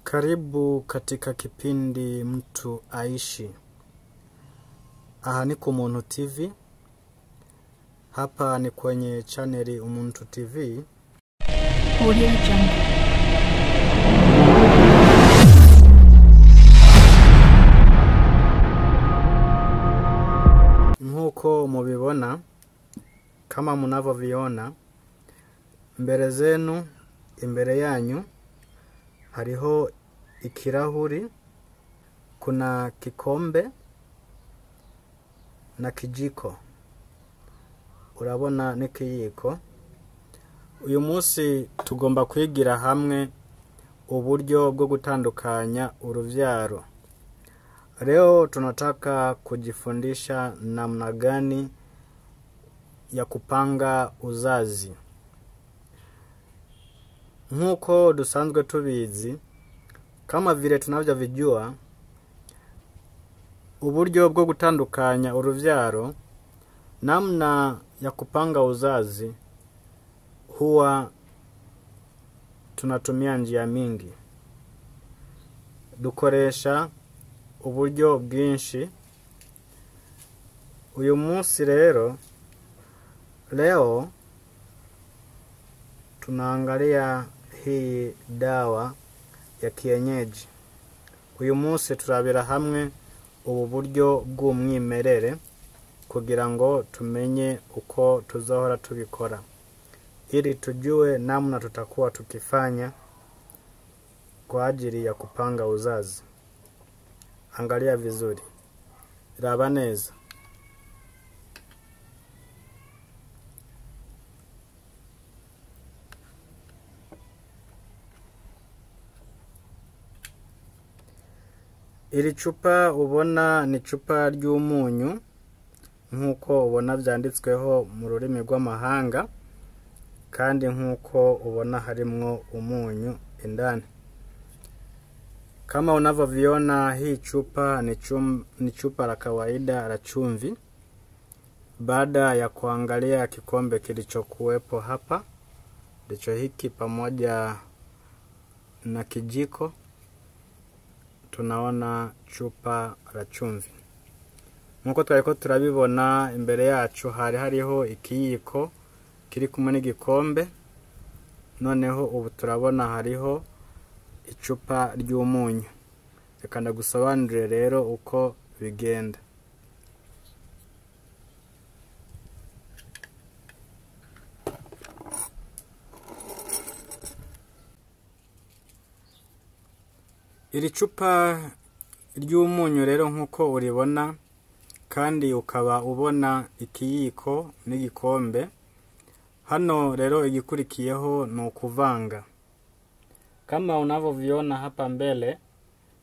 Karibu katika kipindi Mtu Aishi. Aha ni ku Muntu TV. Hapa ni kwenye chaneli Umuntu TV. Audio Jungle. Nkuko mubibona, kama munavyoviona, mbele zenu, imbere yanyu, hariho ikirahuri, kuna kikombe na kijiko. Urabona n'ikiyiko. Uyu munsi tugomba kwigira hamwe uburyo bwo gutandukanya uruvyaro. Leo tunataka kujifundisha namna gani ya kupanga uzazi. Nkuko dusanzwe tubizi, kama vile tunavyovijua, uburyo bwo gutandukanya uruvyaro, namna ya kupanga uzazi, huwa tunatumia njia mingi. Dukoresha uburyo bwinshi. Uyu munsi rero, leo tunaangalia hii dawa ya kienyeji. Uyu munsi turabira hamwe ubu buryo bw'umwimerere kugira ngo tumenye uko tuzohora tubikora, ili tujue namna tutakuwa tukifanya kwa ajili ya kupanga uzazi. Angalia vizuri, raba neza. Iri cupa ubona ni cupa ry'umunyu, nkuko ubona vyanditsweho mu rurimi rw'amahanga, kandi nkuko ubona harimwo umunyu indani. Kama unavyoviona, hii chupa ni chupa la kawaida la chumvi. Baada ya kuangalia kikombe kilichokuwepo hapa, ndicho hiki pamoja na kijiko, tunaona chupa la chumvi. Nkuko twariko turabibona imbere yacu hari hariho ikiyiko kiri kumwe n'igikombe, noneho ubu turabona hariho icupa ry'umunyu. Reka ndagusobanurire rero uko bigenda. Iri cupa ry'umunyu rero nkuko uribona, kandi ukaba ubona ikiyiko n'igikombe. Hano rero igikurikiyeho ni ukuvanga. Kama unavyoviona hapa mbele,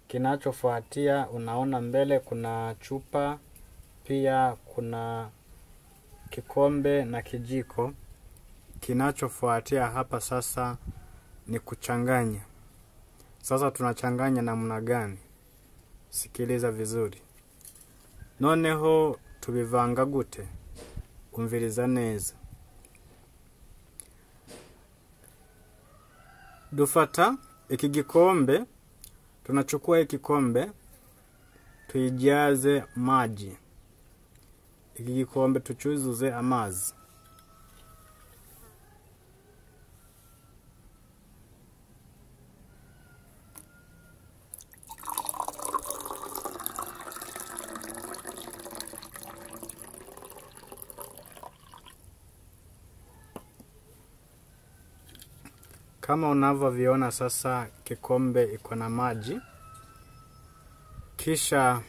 kinachofuatia unaona mbele kuna chupa, pia kuna kikombe na kijiko. Kinachofuatia hapa sasa ni kuchanganya. Sasa tunachanganya namna gani? Sikiliza vizuri. Noneho tubivanga gute? Umviriza neza. Dufata iki gikombe, tunachukua iki kikombe tuijaze maji. Iki gikombe tucuzuze amazi. Kama unavyoviona sasa, kikombe iko na maji. Kisha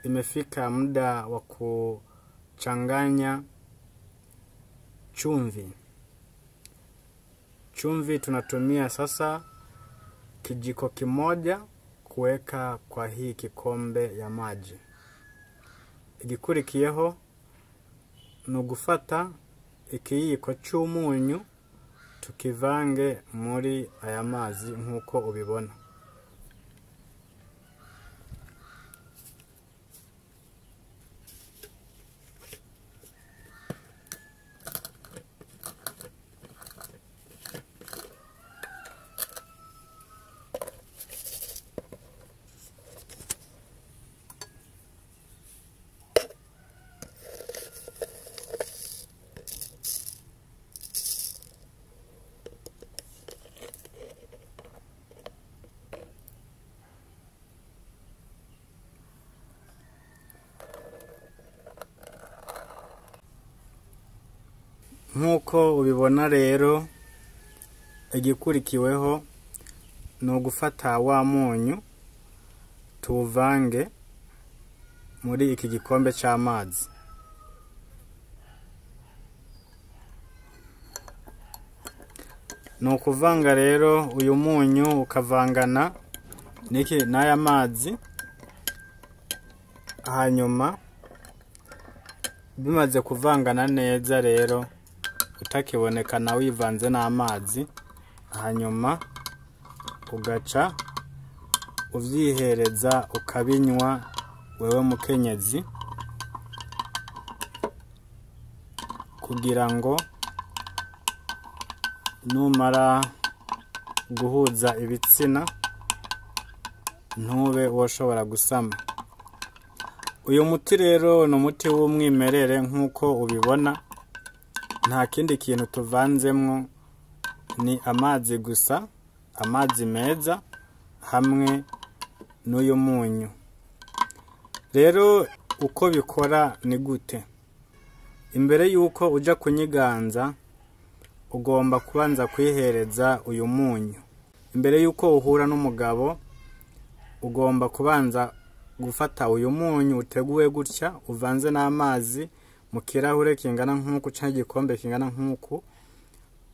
imefika muda wa kuchanganya chumvi. Chumvi tunatumia sasa kijiko kimoja kuweka kwa hii kikombe ya maji. Igikurikiyeho ni ugufata ikiyiko cy'umunyu tukivange muri aya mazi nkuko ubibona. Nk'uko ubibona rero, igikurikiweho ni ugufata wa munyu tuwuvange muri iki gikombe c'amazi. Ni ukuvanga rero uyu munyu ukavangana n'iki n'aya mazi, hanyuma bimaze kuvangana neza rero utakiboneka na wivanze n'amazi, hanyuma ugaca uvyihereza ukabinywa wewe mukenyezi, kugira ngo numara guhuza ibitsina ntube woshobora gusama. Uyu muti rero ni umuti w'umwimerere nk'uko ubibona, nta kindi kintu tuvanzemwo, ni amazi gusa, amazi meza hamwe n'uyu munyu. Rero uko bikora ni gute? Imbere yuko uja kunyiganza ugomba kubanza kwihereza uyu munyu. Imbere yuko uhura n'umugabo ugomba kubanza gufata uyu munyu uteguwe gutya uvanze n'amazi mu kirahure kingana nk'uku canke igikombe kingana nk'uku,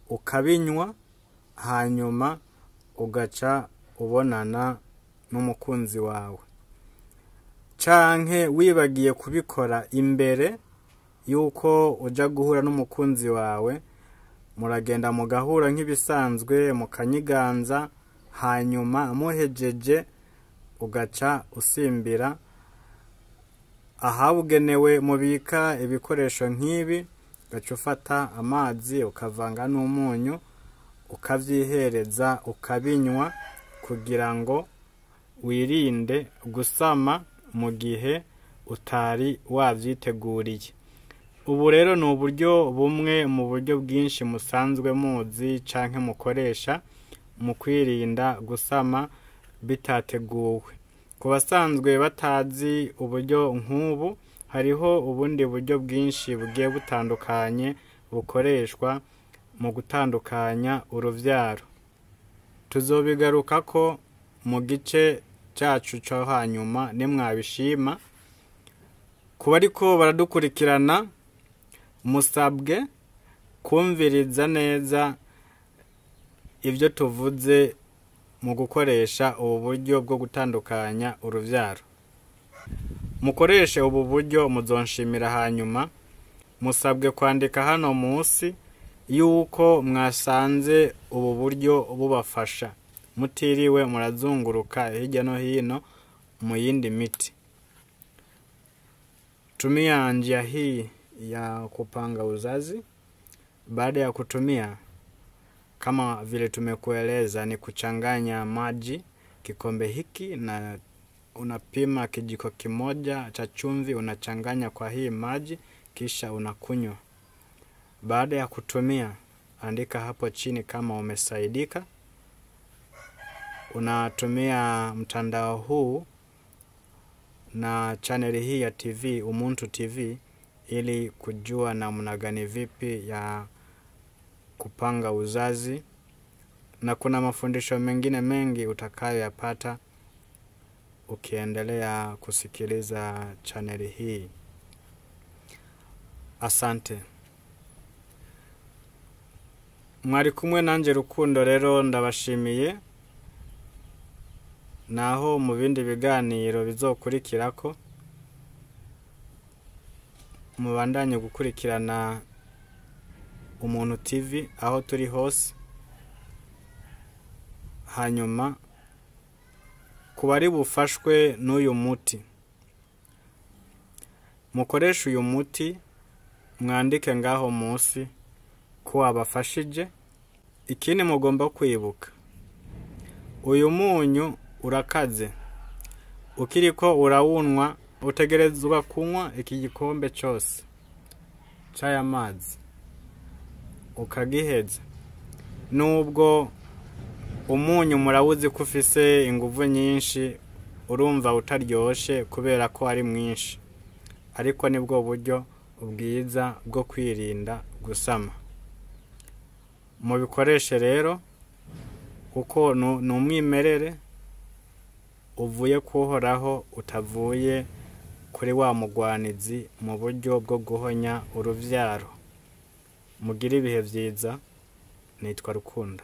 ukabinywa, hanyuma ugaca ubonana n'umukunzi wawe. Canke wibagiye kubikora imbere yuko uja guhura n'umukunzi wawe, muragenda mugahura nk'ibisanzwe mukanyiganza, hanyuma muhejeje ugaca usimbira ahabugenewe mubika ibikoresho nk'ibi, ugaca ufata amazi ukavanga n'umunyu ukavyihereza ukabinywa, kugira ngo wirinde gusama mu gihe utari wavyiteguriye. Ubu rero ni uburyo bumwe mu buryo bwinshi musanzwe muzi canke mukoresha mu kwirinda gusama bitateguwe. Ku basanzwe batazi uburyo nk'ubu, hariho ubundi buryo bwinshi bugiye butandukanye bukoreshwa mu gutandukanya uruvyaro. Tuzobigarukako mu gice cacu co hanyuma nimwabishima. Ku bariko baradukurikirana, musabwe kumviriza neza ivyo tuvuze mu gukoresha ubu buryo bwo gutandukanya uruvyaro. Mukoreshe ubu buryo muzonshimira. Hanyuma musabwe kwandika hano munsi yuko mwasanze ubu buryo bubafasha, mutiriwe murazunguruka hirya no hino mu yindi miti. Tumia njia hii ya kupanga uzazi. Baada ya kutumia, kama vile tumekueleza, ni kuchanganya maji kikombe hiki na unapima kijiko kimoja cha chumvi, unachanganya kwa hii maji kisha unakunywa. Baada ya kutumia, andika hapo chini kama umesaidika. Unatumia mtandao huu na chaneli hii ya TV Umuntu TV ili kujua namna gani vipi ya kupanga uzazi, na kuna mafundisho mengine mengi utakayoyapata ukiendelea kusikiliza chaneli hii. Asante. Mwari kumwe nanje Rukundo, rero ndabashimiye. Naho mu bindi biganiro bizokurikirako, mubandanye gukurikirana Umuntu TV aho turi hose. Hanyuma ku bari bufashwe n'uyu muti, mukoreshe uyu muti, mwandike ngaho munsi ko wabafashije. Ikindi mugomba kwibuka, uyu munyu urakaze, ukiriko urawunwa utegerezwa kunywa iki gikombe cyose c'aya mazi ukagiheza. Nubwo umunyu murawuzi ko ufise inguvu nyinshi, urumva utaryoshe kubera ko ari mwinshi, ariko nibwo buryo bwiza bwo kwirinda gusama. Mubikoreshe rero kuko ni umwimerere uvuye kuhoraho, utavuye kuri wa mugwanizi mu buryo bwo guhonya uruvyaro. Mugire ibihe vyiza. Nitwa Rukundo.